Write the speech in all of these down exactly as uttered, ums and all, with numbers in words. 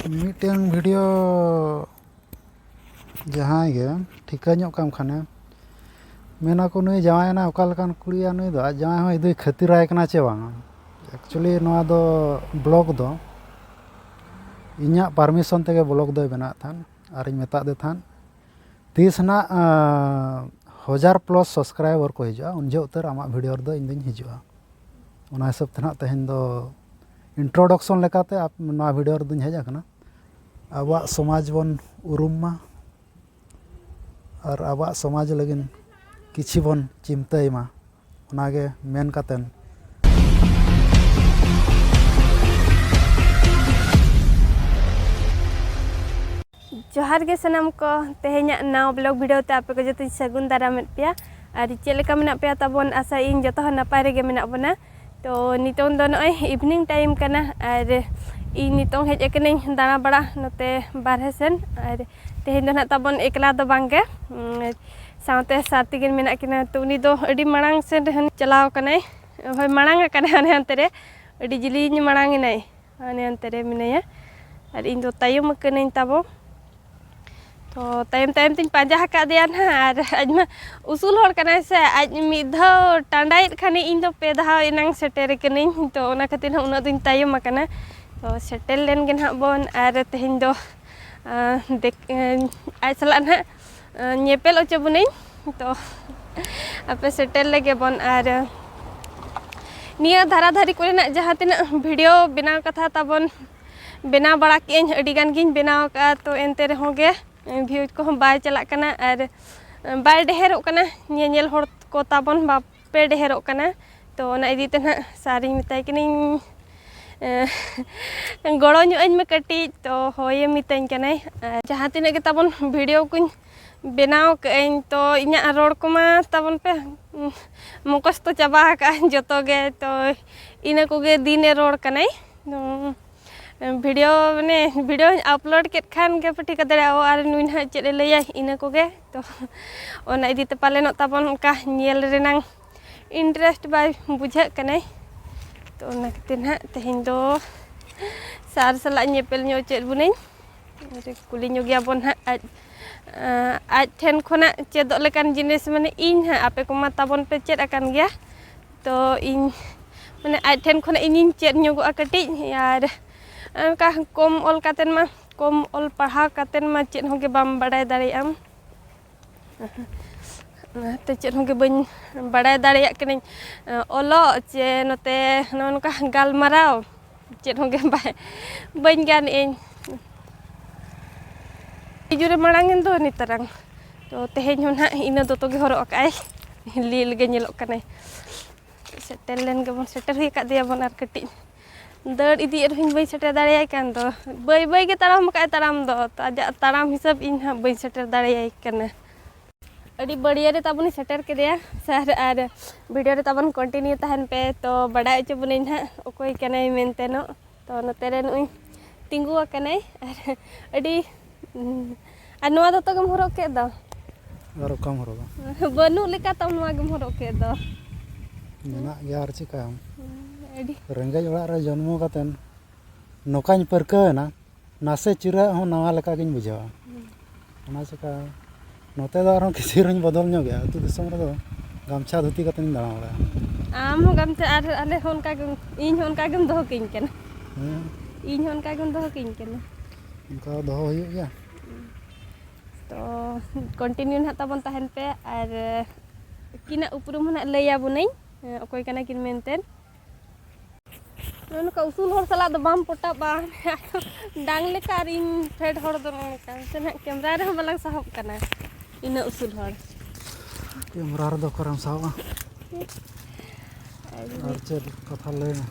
ᱢᱤᱫᱴᱮᱱ ᱵᱷᱤᱰᱤᱭᱳ ᱡᱟᱦᱟᱸᱭ ᱜᱮ ᱴᱷᱤᱠᱟᱹ ᱧᱚᱜ ᱠᱟᱢ ᱠᱷᱟᱱᱮ ᱢᱮᱱᱟ ᱠᱚ, "ᱱᱩᱭ ᱡᱟᱶᱟᱭᱮᱱᱟ, ᱚᱠᱟ ᱞᱮᱠᱟᱱ ᱠᱩᱲᱤᱭᱟ ᱱᱩᱭ ᱫᱚ, ᱟᱡ ᱡᱟᱶᱟᱭ ᱦᱚᱸ ᱤᱫᱩᱭ ᱠᱷᱟᱹᱛᱤᱨᱟᱭ ᱠᱟᱱᱟ ᱪᱮ ᱵᱟᱝᱟ?" ᱮᱠᱪᱩᱭᱮᱞᱤ ᱱᱚᱣᱟ ᱫᱚ ᱵᱞᱚᱜ ᱫᱚ ᱤᱧᱟᱹᱜ ᱯᱟᱨᱢᱤᱥᱚᱱ ᱛᱮᱜᱮ ᱵᱞᱚᱜ ᱫᱚᱭ ᱵᱮᱱᱟᱣᱮᱫ ᱛᱟᱦᱮᱸᱫ᱾ ᱟᱨᱤᱧ ᱢᱮᱛᱟᱫ ᱫᱮ ᱛᱟᱦᱮᱸᱫ, ᱛᱤᱥ ᱱᱟᱜ ᱦᱟᱡᱟᱨ ᱯᱞᱟᱥ ᱥᱟᱵᱥᱠᱨᱟᱭᱵᱟᱨ ᱠᱚ ᱦᱤᱡᱩᱜᱼᱟ, ᱩᱱ ᱡᱚᱦᱚᱜ ᱩᱛᱟᱹᱨ ᱟᱢᱟᱜ ᱵᱷᱤᱰᱤᱭᱳ ᱨᱮᱫᱚ ᱤᱧ ᱫᱚᱧ ᱦᱤᱡᱩᱜᱼᱟ᱾ ᱚᱱᱟ ᱦᱤᱥᱟᱹᱵ ᱛᱮ ᱱᱟᱜ ᱛᱮᱦᱮᱧ ᱫᱚ ᱤᱱᱴᱨᱳᱰᱟᱠᱥᱚᱱ ᱞᱮᱠᱟᱛᱮ ᱟᱯ- ᱱᱚᱣᱟ ᱵᱷᱤᱰᱤᱭᱳ ᱨᱮᱫᱚᱧ ᱦᱮᱡ ᱟᱠᱟᱱᱟ᱾ ᱟᱵᱚᱣᱟᱜ ᱥᱚᱢᱟᱡᱽ ᱵᱚᱱ ᱩᱨᱩᱢ ᱢᱟ ᱟᱨ ᱟᱵᱚᱣᱟᱜ ᱥᱚᱢᱟᱡᱽ ᱞᱟᱹᱜᱤᱫ ᱠᱤᱪᱷᱤ ᱵᱚᱱ ᱪᱤᱱᱛᱟᱹᱭ ᱢᱟ, ᱚᱱᱟᱜᱮ ᱢᱮᱱ ᱠᱟᱛᱮᱱ ᱡᱚᱦᱟᱨ ᱜᱮ ᱥᱟᱱᱟᱢ ᱠᱚ, ᱛᱮᱦᱮᱧᱟᱜ ᱱᱟᱣᱟ ᱵᱞᱚᱜ ᱵᱷᱤᱰᱤᱭᱳ ᱛᱮ ᱟᱯᱮ ᱠᱚ ᱡᱚᱛᱚᱧ ᱥᱟᱹᱜᱩᱱ ᱫᱟᱨᱟᱢᱮᱫ ᱯᱮᱭᱟ᱾ ᱟᱨ ᱪᱮᱫ ᱞᱮᱠᱟ ᱢᱮᱱᱟᱜ ᱯᱮᱭᱟ ᱛᱟᱵᱚᱱ? ᱟᱥᱟᱭᱟᱹᱧ ᱡᱚᱛᱚ ᱦᱚᱲ ᱱᱟᱯᱟᱭ ᱨᱮᱜᱮ ᱢᱮᱱᱟᱜ ᱵᱚᱱᱟ᱾ ᱛᱚ ᱱᱤᱛᱚᱝ ᱫᱚ ᱱᱚᱜᱼᱚᱭ ᱤᱵᱷᱤᱱᱤᱝ ᱴᱟᱭᱤᱢ ᱠᱟᱱᱟ ᱟᱨ ᱤᱧ ᱱᱤᱛᱚᱝ ᱦᱮᱡ ᱟᱠᱟᱱᱟᱹᱧ ᱫᱟᱬᱟ ᱵᱟᱲᱟ ᱱᱚᱛᱮ ᱵᱟᱨᱦᱮ ᱥᱮᱱ᱾ ᱟᱨ ᱛᱮᱦᱮᱧ ᱫᱚ ᱱᱟᱦᱟᱜ ᱛᱟᱵᱚᱱ ᱮᱠᱞᱟ ᱫᱚ ᱵᱟᱝ ᱜᱮ, ᱩᱸ, ᱥᱟᱶᱛᱮ ᱥᱟᱨ ᱛᱮᱠᱤᱱ ᱢᱮᱱᱟᱜ ᱠᱤᱱᱟ᱾ ᱛᱚ ᱩᱱᱤ ᱫᱚ ᱟᱹᱰᱤ ᱢᱟᱲᱟᱝ ᱥᱮᱱ ᱨᱮᱦᱚᱸ ᱪᱟᱞᱟᱣ ᱟᱠᱟᱱᱟᱭ, ᱦᱳᱭ ᱢᱟᱲᱟᱝ ᱟᱠᱟᱱᱟᱭ ᱦᱟᱱᱮ ᱦᱟᱱᱛᱮ ᱨᱮ, ᱟᱹᱰᱤ ᱡᱤᱞᱤᱧ ᱢᱟᱲᱟᱝ ᱮᱱᱟᱭ, ᱦᱟᱱᱮ ᱦᱟᱱᱛᱮ ᱨᱮ ᱢᱮᱱᱟᱭᱟ᱾ ᱟᱨ ᱤᱧ ᱫᱚ ᱛᱟᱭᱚᱢ ᱟᱠᱟᱱᱟᱹᱧ ᱛᱟᱵᱚ᱾ ᱛᱚ ᱛᱟᱭᱚᱢ ᱛᱟᱭᱚᱢ ᱛᱤᱧ ᱯᱟᱸᱡᱟ ᱟᱠᱟᱫᱮᱭᱟ ᱱᱟᱦᱟᱜ, ᱟᱨ ᱟᱡ ᱢᱟ ᱩᱥᱩᱞ ᱦᱚᱲ ᱠᱟᱱᱟᱭ ᱥᱮ, ᱟᱡ ᱢᱤᱫ ᱫᱷᱟᱣ ᱴᱟᱸᱰᱟᱭᱮᱫ ᱠᱷᱟᱱᱮ ᱤᱧ ᱫᱚ ᱯᱮ ᱫᱷᱟᱣ ᱮᱱᱟᱝ ᱥᱮᱴᱮᱨ ᱠᱟᱹᱱᱟᱹᱧ᱾ ᱛᱚ ᱚᱱᱟ ᱠᱷᱟᱹᱛᱤᱨ ᱦᱟᱸᱜ ᱩᱱᱟᱹᱜ ᱫᱚᱧ ᱛᱟᱭᱚᱢ ᱟᱠᱟᱱᱟ᱾ ᱛᱚ ᱥᱮᱴᱮᱨ ᱞᱮᱱ ᱜᱮ ᱱᱟᱦᱟᱜ ᱵᱚᱱ, ᱟᱨ ᱛᱮᱦᱮᱧ ᱫᱚ, ᱟᱸ, ᱫᱮᱠ-, ᱟᱸ, ᱟᱡ ᱥᱟᱞᱟᱜ ᱱᱟᱦᱟᱜ, ᱟᱸ, ᱧᱮᱯᱮᱞ ᱦᱚᱪᱚ ᱵᱚᱱᱟᱹᱧ᱾ ᱛᱚ ᱟᱯᱮ ᱥᱮᱴᱮᱨ ᱞᱮᱜᱮ ᱵᱚᱱ, ᱟᱨ ᱱᱤᱭᱟᱹ ᱫᱷᱟᱨᱟ ᱫᱷᱟᱨᱤ ᱠᱚᱨᱮᱱᱟᱜ ᱡᱟᱦᱟᱸ ᱛᱤᱱᱟᱹᱜ ᱵᱷᱤᱰᱤᱭᱳ ᱵᱮᱱᱟᱣ ᱠᱟᱛᱷᱟ ᱛᱟᱵᱚᱱ ᱵᱮᱱᱟᱣ ᱵᱟᱲᱟ ᱠᱮᱜᱼᱟᱹᱧ, ᱟᱹᱰᱤ ᱜᱟᱱ ᱜᱤᱧ ᱵᱮᱱᱟᱣ ᱟᱠᱟᱫᱼᱟ᱾ ᱛᱚ ᱮᱱᱛᱮ ᱨᱮᱦᱚᱸ ᱜᱮ ᱵᱷᱤᱭᱩᱡᱽ ᱠᱚᱦᱚᱸ ᱵᱟᱭ ᱪᱟᱞᱟᱜ ᱠᱟᱱᱟ ᱟᱨ ᱵᱟᱭ ᱰᱷᱮᱨᱚᱜ ᱠᱟᱱᱟ, ᱧᱮᱧᱮᱞ ᱦᱚᱲ ᱠᱚ ᱛᱟᱵᱚᱱ ᱵᱟᱯᱮ ᱰᱷᱮᱨᱚᱜ ᱠᱟᱱᱟ᱾ ᱛᱚ ᱚᱱᱟ ᱤᱫᱤ ᱛᱮ ᱱᱟᱦᱟᱜ ᱥᱟᱨᱤᱧ ᱢᱮᱛᱟᱭ ᱠᱟᱹᱱᱟᱹᱧ, ᱮᱸ, ᱜᱚᱲᱚ ᱧᱚᱜ ᱟᱹᱧ ᱢᱮ ᱠᱟᱹᱴᱤᱡ᱾ ᱛᱚ ᱦᱳᱭᱮ ᱢᱤᱛᱟᱹᱧ ᱠᱟᱱᱟᱭ᱾ ᱟᱨ ᱡᱟᱦᱟᱸ ᱛᱤᱱᱟᱹᱜ ᱜᱮ ᱛᱟᱵᱚᱱ ᱵᱷᱤᱰᱤᱭᱳ ᱠᱚᱧ ᱵᱮᱱᱟᱣ ᱠᱟᱜᱼᱟᱹᱧ, ᱛᱚ ᱤᱧᱟᱹᱜ ᱨᱚᱲ ᱠᱚᱢᱟ ᱛᱟᱵᱚᱱ ᱯᱮ, ᱩᱸ, ᱢᱩᱠᱷᱚᱥᱛᱚ ᱪᱟᱵᱟ ᱟᱠᱟᱜᱼᱟ ᱡᱚᱛᱚ ᱜᱮ᱾ ᱛᱚ ᱤᱱᱟᱹ ᱠᱚᱜᱮ ᱫᱤᱱᱮ ᱨᱚᱲ ᱠᱟᱱᱟᱭ᱾ ᱩᱸ, ᱵᱷᱤᱰᱤᱭᱳ, ᱢᱟᱱᱮ, ᱵᱷᱤᱰᱤᱭᱳᱧ ᱟᱯᱞᱳᱰ ᱠᱮᱫ ᱠᱷᱟᱱ ᱜᱮ ᱯᱮ ᱴᱷᱤᱠᱟᱹ ᱫᱟᱲᱮᱭᱟᱜᱼᱟ, ᱚ, ᱟᱨ ᱱᱩᱭ ᱱᱟᱦᱟᱜ ᱪᱮᱫ ᱮ ᱞᱟᱹᱭᱟ, ᱤᱱᱟᱹ ᱠᱚᱜᱮ᱾ ᱛᱚ ᱚᱱᱟ ᱤᱫᱤ ᱛᱮ ᱯᱟᱞᱮᱱᱚᱜ ᱛᱟᱵᱚᱱ ᱚᱱᱠᱟ ᱧᱮᱞ ᱨᱮᱱᱟᱝ ᱤᱱᱴᱟᱨᱮᱥᱴ ᱵᱟᱭ ᱵᱩᱡᱷᱟᱹᱜ ᱠᱟᱱᱟᱭ᱾ ᱛᱚ ᱚᱱᱟ ᱠᱷᱟᱹᱛᱤᱨ ᱱᱟᱦᱟᱜ ᱛᱮᱦᱮᱧ ᱫᱚ ᱥᱟᱨ ᱥᱟᱞᱟᱜ ᱧᱮᱯᱮᱞ ᱧᱚᱜ ᱪᱮᱫ ᱵᱚᱱᱟᱹᱧ᱾ ᱠᱩᱞᱤ ᱧᱚᱜᱮᱭᱟ ᱵᱚᱱ ᱦᱟᱸᱜ ᱟᱡ᱾ ᱟᱡ ᱴᱷᱮᱱ ᱠᱷᱚᱱᱟᱜ ᱪᱮᱫᱚᱜ ᱞᱮᱠᱟᱱ ᱡᱤᱱᱤᱥ, ᱢᱟᱱᱮ, ᱤᱧ ᱦᱟᱸᱜ, ᱟᱯᱮ ᱠᱚᱢᱟ ᱛᱟᱵᱚᱱ ᱯᱮ ᱪᱮᱫ ᱟᱠᱟᱱ ᱜᱮᱭᱟ, ᱛᱚ ᱤᱧ, ᱢᱟᱱᱮ, ᱟᱡ ᱴᱷᱮᱱ ᱠᱷᱚᱱᱟᱜ ᱤᱧᱤᱧ ᱪᱮᱫ ᱧᱚᱜᱚᱜᱼᱟ ᱠᱟᱹᱴᱤᱡ᱾ ᱟᱨ ᱚᱱᱠᱟ ᱠᱚᱢ ᱚᱞ ᱠᱟᱛᱮᱫ ᱢᱟ, ᱠᱚᱢ ᱚᱞ ᱯᱟᱲᱦᱟᱣ ᱠᱟᱛᱮᱫ ᱢᱟ ᱪᱮᱫ ᱦᱚᱸ ᱜᱮ ᱵᱟᱢ ᱵᱟᱲᱟᱭ ᱫᱟᱲᱮᱭᱟᱜᱼᱟᱢ᱾ ᱚᱱᱟᱛᱮ ᱪᱮᱫ ᱦᱚᱸ ᱜᱮ ᱵᱟᱹᱧ ᱵᱟᱲᱟᱭ ᱫᱟᱲᱮᱭᱟᱜ ᱠᱟᱹᱱᱟᱹᱧ, ᱚᱞᱚᱜ ᱪᱮ ᱱᱚᱛᱮ ᱱᱚᱜᱼᱚ ᱱᱚᱝᱠᱟ ᱜᱟᱞᱢᱟᱨᱟᱣ, ᱪᱮᱫ ᱦᱚᱸ ᱜᱮ ᱵᱟᱭ, ᱵᱟᱹᱧ ᱜᱟᱱᱮᱜᱼᱟᱹᱧ᱾ ᱟᱹᱰᱤ ᱡᱳᱨᱮ ᱢᱟᱲᱟᱝ ᱮᱱ ᱫᱚ ᱱᱤᱛᱟᱨᱟᱝ᱾ ᱛᱚ ᱛᱮᱦᱮᱧ ᱦᱚᱸ ᱱᱟᱦᱟᱜ ᱤᱱᱟᱹ ᱫᱚᱛᱚ ᱜᱮ ᱦᱚᱨᱚᱜ ᱟᱠᱟᱫᱼᱟᱭ, ᱞᱤᱞ ᱜᱮ ᱧᱮᱞᱚᱜ ᱠᱟᱱᱟᱭ᱾ ᱥᱮᱴᱮᱨ ᱞᱮᱱ ᱜᱮᱵᱚᱱ, ᱥᱮᱴᱮᱨ ᱦᱩᱭ ᱟᱠᱟᱫ ᱫᱮᱭᱟ ᱵᱚᱱ ᱟᱨ ᱠᱟᱹᱴᱤᱡ᱾ ᱫᱟᱹᱲ ᱤᱫᱤᱭᱮᱫ ᱨᱮᱦᱚᱸᱧ ᱵᱟᱹᱧ ᱥᱮᱴᱮᱨ ᱫᱟᱲᱮᱭᱟᱭ ᱠᱟᱱ ᱫᱚ᱾ ᱵᱟᱹᱭ ᱵᱟᱹᱭ ᱜᱮ ᱛᱟᱲᱟᱢ ᱟᱠᱟᱫᱼᱟᱭ ᱛᱟᱲᱟᱢ ᱫᱚ, ᱛᱚ ᱟᱡᱟᱜ ᱛᱟᱲᱟᱢ ᱦᱤᱥᱟᱹᱵ ᱤᱧ ᱦᱟᱸᱜ ᱵᱟᱹᱧ ᱥᱮᱴᱮᱨ ᱫᱟᱲᱮᱭᱟᱭ ᱠᱟᱱᱟ᱾ ᱟᱹᱰᱤ ᱵᱟᱹᱲᱤᱭᱟᱹ ᱨᱮ ᱛᱟᱵᱚᱱᱤᱧ ᱥᱮᱴᱮᱨ ᱠᱮᱫᱮᱭᱟ ᱥᱟᱨ, ᱟᱨ ᱵᱷᱤᱰᱤᱭᱳ ᱨᱮ ᱛᱟᱵᱚᱱ ᱠᱚᱱᱴᱤᱱᱤᱭᱩ ᱛᱟᱦᱮᱱ ᱯᱮ, ᱛᱚ ᱵᱟᱰᱟᱭ ᱦᱚᱪᱚ ᱵᱚᱱᱟᱹᱧ ᱱᱟᱦᱟᱜ ᱚᱠᱚᱭ ᱠᱟᱱᱟᱭ ᱢᱮᱱᱛᱮ ᱱᱚᱜ᱾ ᱛᱚ ᱱᱚᱛᱮ ᱨᱮ ᱱᱩᱜᱼᱩᱭ ᱛᱤᱸᱜᱩ ᱟᱠᱟᱱᱟᱭ, ᱟᱨ ᱟᱹᱰᱤ, ᱟᱨ ᱱᱚᱣᱟ ᱫᱚᱛᱚ ᱜᱮᱢ ᱦᱚᱨᱚᱜ ᱠᱮᱫ ᱫᱚ? ᱟᱨ ᱚᱠᱟᱢ ᱦᱚᱨᱚᱜᱟ? ᱵᱟᱹᱱᱩᱜ ᱞᱮᱠᱟ ᱛᱟᱢ ᱱᱚᱣᱟ ᱜᱮᱢ ᱦᱚᱨᱚᱜ ᱠᱮᱫ ᱫᱚ᱾ ᱢᱮᱱᱟᱜ ᱜᱮᱭᱟ, ᱟᱨ ᱪᱤᱠᱟᱹᱭᱟᱢ? ᱟᱹᱰᱤ ᱨᱮᱸᱜᱮᱡ ᱚᱲᱟᱜ ᱨᱮ ᱡᱚᱱᱢᱚ ᱠᱟᱛᱮᱱ ᱱᱚᱝᱠᱟᱧ ᱯᱟᱹᱨᱠᱟᱹᱣ ᱮᱱᱟ, ᱱᱟᱥᱮ ᱪᱤᱨᱟᱹᱜ ᱦᱚᱸ ᱱᱟᱣᱟ ᱞᱮᱠᱟ ᱜᱤᱧ ᱵᱩᱡᱷᱟᱹᱣᱟ᱾ ᱦᱩᱸ᱾ ᱚᱱᱟ ᱪᱤᱠᱟ ᱱᱚᱛᱮ ᱫᱚ ᱟᱨᱦᱚᱸ ᱠᱤᱪᱷᱩ ᱨᱤᱧ ᱵᱚᱫᱚᱞ ᱧᱚᱜ ᱜᱮᱭᱟ᱾ ᱟᱹᱛᱩ ᱫᱤᱥᱚᱢ ᱨᱮᱫᱚ ᱜᱟᱢᱪᱷᱟ ᱫᱷᱩᱛᱤ ᱠᱟᱛᱮᱧ ᱫᱟᱬᱟ ᱵᱟᱲᱟᱭᱟ᱾ ᱟᱢ ᱦᱚᱸ ᱜᱟᱢᱪᱷᱟ, ᱟᱨ ᱟᱞᱮ ᱦᱚᱸ ᱚᱱᱠᱟ ᱜᱮᱢ, ᱤᱧ ᱦᱚᱸ ᱚᱱᱠᱟ ᱜᱮᱢ ᱫᱚᱦᱚ ᱠᱟᱹᱧ ᱠᱟᱱᱟ᱾ ᱦᱮᱸ᱾ ᱤᱧ ᱦᱚᱸ ᱚᱱᱠᱟ ᱜᱮᱢ ᱫᱚᱦᱚ ᱠᱟᱹᱧ ᱠᱟᱱᱟ᱾ ᱚᱱᱠᱟ ᱫᱚᱦᱚ ᱦᱩᱭᱩᱜ ᱜᱮᱭᱟ᱾ ᱛᱚ ᱠᱚᱱᱴᱤᱱᱤᱭᱩ ᱱᱟᱦᱟᱜ ᱛᱟᱵᱚᱱ ᱛᱟᱦᱮᱱ ᱯᱮ, ᱟᱨ ᱟᱹᱠᱤᱱᱟᱜ ᱩᱯᱨᱩᱢ ᱦᱚᱸ ᱱᱟᱦᱟᱜ ᱞᱟᱹᱭ ᱟᱵᱚᱱᱟᱹᱧ, ᱚᱠᱚᱭ ᱠᱟᱱᱟ ᱠᱤᱱ ᱢᱮᱱᱛᱮ᱾ ᱱᱚᱜᱼᱚ ᱱᱚᱝᱠᱟ ᱩᱥᱩᱞ ᱦᱚᱲ ᱥᱟᱞᱟᱜ ᱫᱚ ᱵᱟᱢ ᱯᱚᱴᱟᱜᱼᱟ᱾ ᱰᱟᱝ ᱞᱮᱠᱟ ᱟᱨ ᱤᱧ ᱯᱷᱮᱰ ᱦᱚᱲ ᱫᱚ ᱱᱚᱜᱼᱚ ᱱᱚᱝᱠᱟ᱾ ᱱᱚᱛᱮ ᱱᱟᱦᱟᱜ ᱠᱮᱢᱨᱟ ᱨᱮᱦᱚᱸ ᱵᱟᱞᱟᱝ ᱥᱟᱦᱚᱵ ᱠᱟᱱᱟ, ᱤᱱᱟᱹᱜ ᱩᱥᱩᱞ ᱦᱚᱲ᱾ ᱠᱮᱢᱨᱟ ᱨᱮᱫᱚ ᱚᱠᱟᱨᱮᱢ ᱥᱟᱦᱚᱵᱼᱟ? ᱟᱨ ᱟᱨ ᱪᱮᱫ ᱠᱟᱛᱷᱟ ᱞᱟᱹᱭ ᱢᱮ?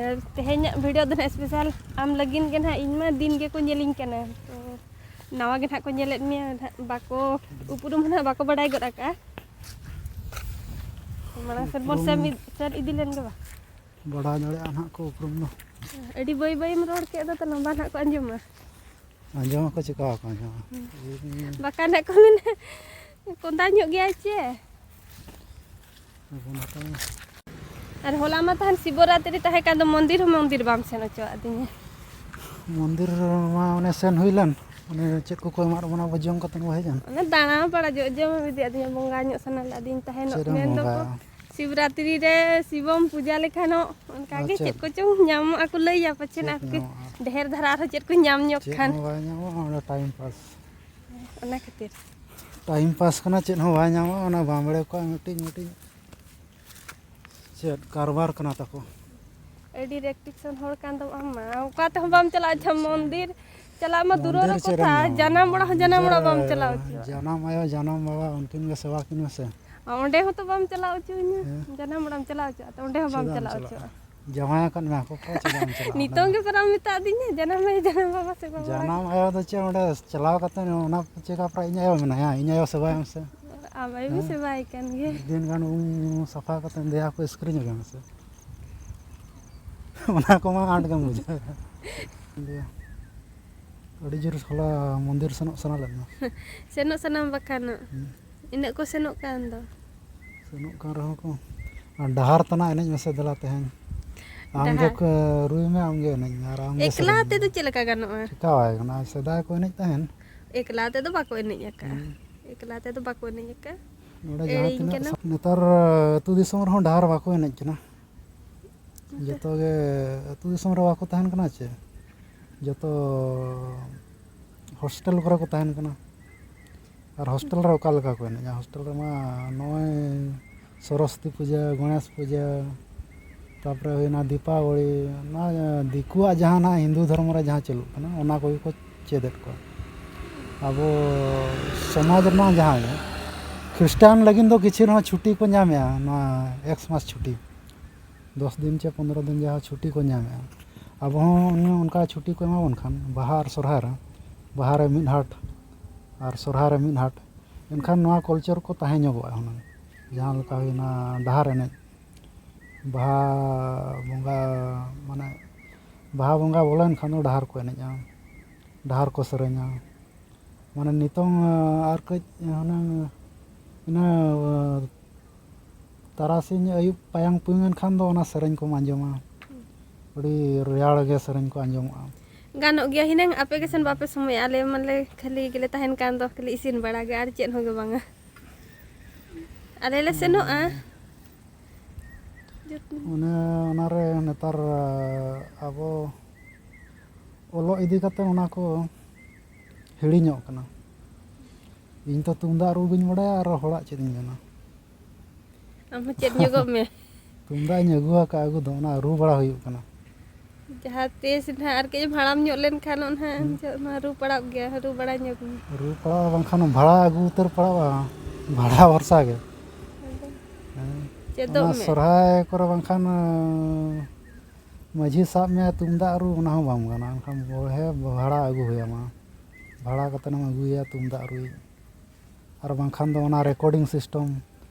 ᱟᱨ ᱛᱮᱦᱮᱧᱟᱜ ᱵᱷᱤᱰᱤᱭᱳ ᱫᱚ ᱱᱟᱦᱟᱜ ᱥᱯᱮᱥᱟᱞ ᱟᱢ ᱞᱟᱹᱜᱤᱫ ᱜᱮ ᱱᱟᱦᱟᱜ, ᱤᱧ ᱢᱟ ᱫᱤᱱ ᱜᱮᱠᱚ ᱧᱮᱞᱤᱧ ᱠᱟᱱᱟ᱾ ᱛᱚ ᱱᱟᱣᱟ ᱜᱮ ᱱᱟᱦᱟᱜ ᱠᱚ ᱧᱮᱞᱮᱫ ᱢᱮᱭᱟ ᱱᱟᱦᱟᱜ, ᱵᱟᱠᱚ, ᱩᱯᱨᱩᱢ ᱦᱚᱸ ᱱᱟᱦᱟᱜ ᱵᱟᱠᱚ ᱵᱟᱰᱟᱭ ᱜᱚᱫ ᱟᱠᱟᱫᱼᱟ᱾ ᱢᱟᱲᱟᱝ ᱥᱮᱫ ᱵᱚᱱ ᱩᱯᱨᱩᱢ ᱥᱮᱱ ᱤᱫ-, ᱥᱮᱱ ᱤᱫᱤ ᱞᱮᱱ ᱜᱮ ᱵᱟ? ᱵᱟᱰᱟᱭ ᱫᱟᱲᱮᱭᱟᱜᱼᱟ ᱱᱟᱦᱟᱜ ᱠᱚ ᱩᱯᱨᱩᱢ ᱫᱚ᱾ ᱟᱹᱰᱤ ᱵᱟᱹᱭ ᱵᱟᱹᱭᱮᱢ ᱨᱚᱲ ᱠᱮᱫ ᱫᱚ, ᱛᱟᱦᱞᱮ ᱵᱟᱝ ᱱᱟᱦᱟᱜ ᱠᱚ ᱟᱸᱡᱚᱢᱟ᱾ ᱟᱸᱡᱚᱢ ᱟᱠᱚ, ᱪᱮᱠᱟ ᱟᱠᱚ ᱟᱸᱡᱚᱢᱟ? ᱵᱟᱠᱷᱟᱱ ᱱᱟᱦᱟᱜ ᱠᱚ ᱢᱮᱱᱟ, "ᱠᱚᱸᱫᱟ ᱧᱚᱜ ᱜᱮᱭᱟᱭ ᱪᱮ?" ᱟᱵᱚ ᱱᱟᱛᱮ ᱢᱟ᱾ ᱟᱨ ᱦᱚᱞᱟ ᱢᱟ ᱛᱟᱦᱮᱱ ᱥᱤᱵᱚᱨᱟᱛᱨᱤ ᱛᱟᱦᱮᱸ ᱠᱟᱱ ᱫᱚ, ᱢᱚᱱᱫᱤᱨ ᱦᱚᱸ ᱢᱚᱱᱫᱤᱨ ᱵᱟᱢ ᱥᱮᱱ ᱦᱚᱪᱚᱣᱟᱫᱤᱧᱟ᱾ ᱢᱚᱱᱫᱤᱨ ᱢᱟ ᱚᱱᱮ ᱥᱮᱱ ᱦᱩᱭ ᱞᱮᱱ, ᱚᱱᱮ ᱪᱮᱫ ᱠᱚᱠᱚ ᱮᱢᱟᱫ ᱵᱚᱱᱟ ᱵᱚ ᱡᱚᱢ ᱠᱟᱛᱮ ᱵᱚ ᱦᱮᱡ ᱮᱱ᱾ ᱚᱱᱮ ᱫᱟᱬᱟ ᱵᱟᱲᱟ ᱡᱚᱜ ᱡᱚᱢ ᱮᱢ ᱤᱫᱤᱭᱟᱫᱤᱧᱟ, ᱵᱚᱸᱜᱟ ᱧᱚᱜ ᱥᱟᱱᱟ ᱞᱮᱫᱤᱧ ᱛᱟᱦᱮᱱᱚᱜ᱾ ᱪᱮᱫ ᱮᱢ ᱢᱮᱱ ᱫᱚᱠᱚ ᱵᱚᱸᱜᱟᱭᱟ? ᱥᱤᱵᱨᱟᱛᱨᱤ ᱨᱮ ᱥᱤᱵᱚᱢ ᱯᱩᱡᱟ ᱞᱮᱠᱷᱟᱱᱚᱜ ᱚᱱᱠᱟ ᱟᱨ ᱜᱮ ᱪᱮᱫ? ᱪᱮᱫ ᱠᱚᱪᱚᱝ ᱧᱟᱢᱚᱜᱼᱟ ᱠᱚ ᱞᱟᱹᱭᱟ, ᱯᱟᱪᱷᱮᱱ ᱪᱮᱫ ᱟᱨᱠᱤ ᱧᱟᱢᱚᱜᱼᱟ? ᱰᱷᱮᱨ ᱫᱷᱟᱨᱟ ᱟᱨᱦᱚᱸ ᱪᱮᱫ ᱠᱚ ᱧᱟᱢ ᱧᱚᱜ ᱪᱮᱫ ᱠᱷᱟᱱ᱾ ᱦᱚᱸ ᱵᱟᱭ ᱧᱟᱢᱚᱜᱼᱟ, ᱚᱸᱰᱮ ᱴᱟᱭᱤᱢ ᱯᱟᱥ᱾ ᱚᱱᱟ ᱠᱷᱟᱹᱛᱤᱨ᱾ ᱴᱟᱭᱤᱢ ᱯᱟᱥ ᱠᱟᱱᱟ, ᱪᱮᱫ ᱦᱚᱸ ᱵᱟᱭ ᱧᱟᱢᱚᱜᱼᱟ, ᱚᱱᱟ ᱵᱟᱢᱵᱲᱮ ᱠᱚᱣᱟᱜ ᱢᱤᱫᱴᱤᱡ ᱢᱤᱫᱴᱤᱡ ᱪᱮᱫ ᱠᱟᱨᱵᱟᱨ ᱠᱟᱱᱟ ᱛᱟᱠᱚ᱾ ᱟᱹᱰᱤ ᱨᱮᱠᱴᱤᱠᱥᱚᱱ ᱦᱚᱲ ᱠᱟᱱ ᱫᱚᱢ ᱟᱢ ᱢᱟ, ᱚᱠᱟ ᱛᱮᱦᱚᱸ ᱵᱟᱢ ᱪᱟᱞᱟᱜᱼᱟ᱾ ᱟᱪᱪᱷᱟ, ᱢᱚᱱᱫᱤᱨ ᱪᱟᱞᱟᱜ ᱢᱟ ᱫᱩᱨᱚᱨ ᱢᱚᱱᱫᱤᱨ ᱪᱮᱫ ᱮᱢ ᱠᱚᱛᱷᱟ, ᱧᱟᱢᱟ? ᱡᱟᱱᱟᱢ ᱚᱲᱟᱜ ᱦᱚᱸ ᱡᱟᱱᱟᱢ ᱚᱲᱟᱜ ᱵᱟᱢ ᱪᱟᱞᱟᱣ ᱦᱚᱪᱚᱣᱟᱜᱼᱟ᱾ ᱡᱟᱱᱟᱢ ᱟᱭᱳ, ᱡᱟᱱᱟᱢ ᱵᱟᱵᱟ, ᱩᱱᱠᱤᱱ ᱜᱮ ᱥᱮᱵᱟ ᱠᱤᱱ ᱢᱮᱥᱮ᱾ ᱚᱸᱰᱮ ᱦᱚᱸᱛᱚ ᱵᱟᱢ ᱪᱟᱞᱟᱣ ᱦᱚᱪᱚᱣᱟᱹᱧᱟ᱾ ᱦᱮᱸ᱾ ᱡᱟᱱᱟᱢ ᱚᱲᱟᱜ ᱮᱢ ᱪᱟᱞᱟᱣ ᱦᱚᱪᱚᱣᱟᱜᱼᱟ, ᱛᱚ ᱚᱸᱰᱮ ᱦᱚᱸ ᱵᱟᱢ ᱪᱮᱫᱟᱜ ᱮᱢ ᱪᱟᱞᱟᱣ ᱪᱟᱞᱟᱜᱼᱟ? ᱦᱚᱪᱚᱣᱟᱜᱼᱟ᱾ ᱡᱟᱶᱟᱭ ᱟᱠᱟᱫ ᱢᱮᱭᱟ ᱠᱚ, ᱚᱠᱟ ᱪᱮᱫᱟᱜ ᱮᱢ ᱪᱟᱞᱟᱜᱼᱟ ᱱᱤᱛᱚᱝ ᱚᱸᱰᱮ ᱜᱮ ᱫᱚ? ᱯᱮᱲᱟᱢ ᱢᱮᱛᱟᱫᱤᱧᱟ, ᱡᱟᱱᱟᱢ ᱟᱭᱳ, ᱡᱟᱱᱟᱢ ᱵᱟᱵᱟ ᱥᱮᱵᱟ ᱵᱟᱲᱟ ᱡᱟᱱᱟᱢ ᱟᱭᱳ ᱫᱚ ᱪᱮᱫ, ᱚᱸᱰᱮ ᱪᱟᱞᱟᱣ ᱠᱟᱛᱮ ᱚᱱᱟ ᱪᱮᱠᱟ ᱯᱮᱨᱟ ᱤᱧ ᱟᱭᱳ ᱢᱮᱱᱟᱭᱟ, ᱤᱧ ᱟᱭᱳ ᱥᱮᱵᱟᱭ ᱢᱮᱥᱮ᱾ ᱟᱢ ᱟᱭᱳ ᱦᱮᱸ? ᱥᱮᱵᱟᱭ ᱠᱟᱱ ᱜᱮ᱾ ᱢᱤᱫ ᱫᱤᱱ ᱜᱟᱱ ᱩᱢ ᱥᱟᱯᱷᱟ ᱠᱟᱛᱮ ᱫᱮᱭᱟ ᱠᱚ ᱤᱥᱠᱤᱨᱤᱧ ᱟᱠᱟᱱ ᱢᱮᱥᱮ᱾ ᱚᱱᱟ ᱠᱚᱢᱟ ᱟᱸᱴ ᱜᱮᱢ ᱵᱩᱡᱷᱟᱹᱣᱟ᱾ ᱫᱤᱭᱮ ᱟᱹᱰᱤ ᱡᱳᱨ ᱦᱚᱞᱟ ᱢᱚᱱᱫᱤᱨ ᱥᱮᱱᱚᱜ ᱥᱟᱱᱟ ᱞᱮᱫ ᱢᱮ᱾ ᱥᱮᱱᱚᱜ ᱥᱟᱱᱟᱢ ᱵᱟᱠᱷᱟᱱ᱾ ᱦᱩᱸ᱾ ᱤᱱᱟᱹᱜ ᱠᱚ ᱥᱮᱱᱚᱜ ᱠᱟᱱ ᱫᱚ᱾ ᱥᱮᱱᱚᱜ ᱠᱟᱱ ᱨᱮᱦᱚᱸ ᱠᱚ, ᱟᱨ ᱰᱟᱦᱟᱨ ᱛᱟᱱᱟᱜ ᱮᱱᱮᱡ ᱢᱮᱥᱮ ᱫᱮᱞᱟ ᱛᱮᱦᱮᱧ᱾ ᱟᱢ ᱜᱮ ᱰᱟᱦᱟᱨ᱾ ᱠᱚ ᱨᱩᱭ ᱢᱮ, ᱟᱢ ᱜᱮ ᱮᱱᱮᱡ ᱢᱮ, ᱟᱨ ᱟᱢ ᱜᱮ ᱮᱠᱞᱟ ᱥᱮᱨᱮᱧ ᱢᱮ᱾ ᱛᱮᱫᱚ ᱪᱮᱫ ᱞᱮᱠᱟ ᱜᱟᱱᱚᱜᱼᱟ? ᱪᱮᱠᱟ ᱵᱟᱭ ᱜᱟᱱᱚᱜᱼᱟ, ᱥᱮᱫᱟᱭ ᱠᱚ ᱮᱱᱮᱡ ᱛᱟᱦᱮᱱ᱾ ᱮᱠᱞᱟ ᱛᱮᱫᱚ ᱵᱟᱠᱚ ᱮᱱᱮᱡ ᱟᱠᱟᱜᱼᱟ᱾ ᱦᱩᱸ᱾ ᱮᱠᱞᱟ ᱛᱮᱫᱚ ᱵᱟᱠᱚ ᱮᱱᱮᱡ ᱟᱠᱟᱜᱼᱟ᱾ ᱱᱚᱰᱮ ᱡᱟᱦᱟᱸ ᱮᱲᱮᱧ ᱛᱤᱱᱟᱹᱜ ᱠᱟᱱᱟ᱾ ᱥᱟ-, ᱱᱮᱛᱟᱨ ᱟᱹᱛᱩ ᱫᱤᱥᱚᱢ ᱨᱮᱦᱚᱸ ᱰᱟᱦᱟᱨ ᱵᱟᱠᱚ ᱮᱱᱮᱡ ᱠᱟᱱᱟ᱾ ᱡᱚᱛᱚ ᱜᱮ ᱟᱹᱛᱩ ᱫᱤᱥᱚᱢ ᱨᱮ ᱵᱟᱠᱚ ᱛᱟᱦᱮᱱ ᱠᱟᱱᱟ ᱪᱮ? ᱡᱚᱛᱚ ᱦᱳᱥᱴᱮᱞ ᱠᱚᱨᱮ ᱠᱚ ᱛᱟᱦᱮᱱ ᱠᱟᱱᱟ᱾ ᱟᱨ ᱦᱳᱥᱴᱮᱞ ᱨᱮ ᱚᱠᱟ ᱞᱮᱠᱟ ᱠᱚ ᱮᱱᱮᱡᱼᱟ? ᱦᱳᱥᱴᱮᱞ ᱨᱮᱢᱟ ᱱᱚᱜᱼᱚᱭ ᱥᱚᱨᱚᱥᱚᱛᱤ ᱯᱩᱡᱟᱹ, ᱜᱚᱬᱮᱥ ᱯᱩᱡᱟᱹ, ᱛᱟᱨᱯᱚᱨᱮ ᱦᱩᱭᱱᱟ ᱫᱤᱯᱟᱵᱚᱞᱤ, ᱱᱚᱣᱟ ᱫᱤᱠᱩᱣᱟᱜ ᱡᱟᱦᱟᱸ ᱱᱟᱜ ᱦᱤᱱᱫᱩ ᱫᱷᱚᱨᱢᱚ ᱨᱮ ᱡᱟᱦᱟᱸ ᱪᱟᱹᱞᱩᱜ ᱠᱟᱱᱟ, ᱚᱱᱟ ᱠᱚᱜᱮ ᱠᱚ ᱪᱮᱫ ᱮᱫ ᱠᱚᱣᱟ᱾ ᱟᱵᱚ ᱥᱚᱢᱟᱡᱽ ᱨᱮᱱᱟᱜ ᱡᱟᱦᱟᱸ ᱜᱮ, ᱠᱷᱨᱤᱥᱴᱟᱱ ᱞᱟᱹᱜᱤᱫ ᱫᱚ ᱠᱤᱪᱷᱩ ᱨᱮᱦᱚᱸ ᱪᱷᱩᱴᱤ ᱠᱚ ᱧᱟᱢᱮᱜᱼᱟ, ᱱᱚᱣᱟ ᱮᱠᱥ ᱢᱟᱥ ᱪᱷᱩᱴᱤ᱾ ᱫᱚᱥ ᱫᱤᱱ ᱪᱮ ᱯᱚᱱᱨᱚ ᱫᱤᱱ ᱡᱟᱦᱟᱸ ᱪᱷᱩᱴᱤ ᱠᱚ ᱧᱟᱢᱮᱜᱼᱟ, ᱟᱵᱚ ᱦᱚᱸ ᱚᱱᱮ ᱚᱱᱠᱟ ᱪᱷᱩᱴᱤ ᱠᱚ ᱮᱢᱟ ᱵᱚᱱ ᱠᱷᱟᱱ, ᱵᱟᱦᱟ ᱟᱨ ᱥᱚᱨᱦᱟᱭ ᱨᱮ, ᱵᱟᱦᱟ ᱨᱮ ᱢᱤᱫ ᱦᱟᱴ ᱟᱨ ᱥᱚᱨᱦᱟᱭ ᱨᱮ ᱢᱤᱫ ᱦᱟᱴ, ᱮᱱᱠᱷᱟᱱ ᱱᱚᱣᱟ ᱠᱚᱞᱪᱟᱨ ᱠᱚ ᱛᱟᱦᱮᱸ ᱧᱚᱜᱚᱜᱼᱟ ᱦᱩᱱᱟᱹᱝ᱾ ᱡᱟᱦᱟᱸ ᱞᱮᱠᱟ ᱦᱩᱭᱱᱟ ᱰᱟᱦᱟᱨ ᱮᱱᱮᱡ, ᱵᱟᱦᱟ ᱵᱚᱸᱜᱟ, ᱢᱟᱱᱮ ᱵᱟᱦᱟ ᱵᱚᱸᱜᱟ ᱵᱚᱞᱚᱭᱮᱱ ᱠᱷᱟᱱ ᱫᱚ ᱰᱟᱦᱟᱨ ᱠᱚ ᱮᱱᱮᱡᱼᱟ, ᱰᱟᱦᱟᱨ ᱠᱚ ᱥᱮᱨᱮᱧᱟ᱾ ᱢᱟᱱᱮ ᱱᱤᱛᱚᱝ ᱟᱨ ᱠᱟᱹᱡ ᱦᱩᱱᱟᱹᱝ ᱤᱱᱟᱹ ᱛᱟᱨᱟᱥᱤᱧ ᱟᱹᱭᱩᱵ ᱯᱟᱭᱟᱝ ᱯᱩᱭᱩᱝ ᱮᱱ ᱠᱷᱟᱱ ᱫᱚ ᱚᱱᱟ ᱥᱮᱨᱮᱧ ᱠᱚᱢ ᱟᱸᱡᱚᱢᱟ᱾ ᱟᱹᱰᱤ ᱨᱮᱭᱟᱲ ᱜᱮ ᱥᱮᱨᱮᱧ ᱠᱚ ᱟᱸᱡᱚᱢᱚᱜᱼᱟ᱾ ᱜᱟᱱᱚᱜ ᱜᱮᱭᱟ ᱦᱤᱱᱟᱹᱝ, ᱟᱯᱮ ᱜᱮ ᱥᱮᱱ ᱵᱟᱯᱮ ᱥᱚᱢᱚᱭᱚᱜᱼᱟ, ᱟᱞᱮ ᱢᱟᱞᱮ ᱠᱷᱟᱹᱞᱤ ᱜᱮᱞᱮ ᱛᱟᱦᱮᱱ ᱠᱟᱱ ᱫᱚ, ᱠᱷᱟᱹᱞᱤ ᱤᱥᱤᱱ ᱵᱟᱲᱟ ᱜᱮ, ᱟᱨ ᱪᱮᱫ ᱦᱚᱸ ᱜᱮ ᱵᱟᱝᱟ᱾ ᱟᱞᱮ ᱞᱮ ᱥᱮᱱᱚᱜᱼᱟ᱾ ᱡᱚᱛ- ᱚᱱᱮ ᱚᱱᱟᱨᱮ ᱱᱮᱛᱟᱨ ᱟᱵᱚ ᱚᱞᱚᱜ ᱤᱫᱤ ᱠᱟᱛᱮ ᱚᱱᱟ ᱠᱚ ᱦᱤᱲᱤᱧᱚᱜ ᱠᱟᱱᱟ᱾ ᱤᱧ ᱛᱚ ᱛᱩᱢᱫᱟᱜ ᱨᱩ ᱵᱟᱹᱧ ᱵᱟᱲᱟᱭᱟ, ᱟᱨ ᱦᱚᱲᱟᱜ ᱪᱮᱫ ᱤᱧ ᱢᱮᱱᱟ? ᱟᱢ ᱦᱚᱸ ᱪᱮᱫ ᱧᱚᱜᱚᱜ ᱢᱮ᱾ ᱛᱩᱢᱫᱟᱜ ᱤᱧ ᱟᱹᱜᱩ ᱟᱠᱟᱫᱼᱟ, ᱟᱹᱜᱩ ᱫᱚ ᱚᱱᱟ ᱨᱩ ᱵᱟᱲᱟ ᱦᱩᱭᱩᱜ ᱠᱟᱱᱟ᱾ ᱡᱟᱦᱟᱸ ᱛᱤᱥ ᱱᱟᱦᱟᱜ ᱟᱨ ᱠᱟᱹᱡ ᱮᱢ ᱦᱟᱲᱟᱢ ᱧᱚᱜ ᱞᱮᱱᱠᱷᱟᱱ ᱚᱱᱟ ᱦᱟᱸᱜ ᱦᱩᱸ᱾ ᱮᱱᱛᱮ ᱚᱱᱟ ᱨᱩ ᱯᱟᱲᱟᱜ ᱜᱮᱭᱟ, ᱨᱩ ᱵᱟᱲᱟ ᱧᱚᱜ ᱢᱮ᱾ ᱨᱩ ᱯᱟᱲᱟᱜᱼᱟ, ᱵᱟᱝᱠᱷᱟᱱ ᱵᱷᱟᱲᱟ ᱟᱹᱜᱩ ᱩᱛᱟᱹᱨ ᱯᱟᱲᱟᱜᱼᱟ, ᱵᱷᱟᱲᱟ ᱵᱷᱚᱨᱥᱟ ᱜᱮ᱾ ᱟᱫᱚ ᱦᱮᱸ᱾ ᱪᱮᱫᱚᱜ ᱚᱱᱟ ᱢᱮ᱾ ᱥᱚᱨᱦᱟᱭ ᱠᱚᱨᱮ ᱵᱟᱝᱠᱷᱟᱱ, ᱟᱸ, ᱢᱟᱹᱡᱷᱤ ᱥᱟᱵ ᱢᱮᱭᱟ ᱛᱩᱢᱫᱟᱜ ᱨᱩ, ᱚᱱᱟ ᱦᱚᱸ ᱵᱟᱢ ᱜᱟᱱᱟ, ᱮᱱᱠᱷᱟᱱ ᱵᱚᱲᱦᱮ ᱵᱷᱟᱲᱟ ᱟᱹᱜᱩ ᱦᱩᱭᱟᱢᱟ᱾ ᱵᱷᱟᱲᱟ ᱠᱟᱛᱮᱫ ᱮᱢ ᱟᱹᱜᱩᱭᱟ ᱛᱩᱢᱫᱟᱜ ᱨᱩᱭᱤᱡ, ᱟᱨ ᱵᱟᱝᱠᱷᱟᱱ ᱫᱚ ᱚᱱᱟ recording system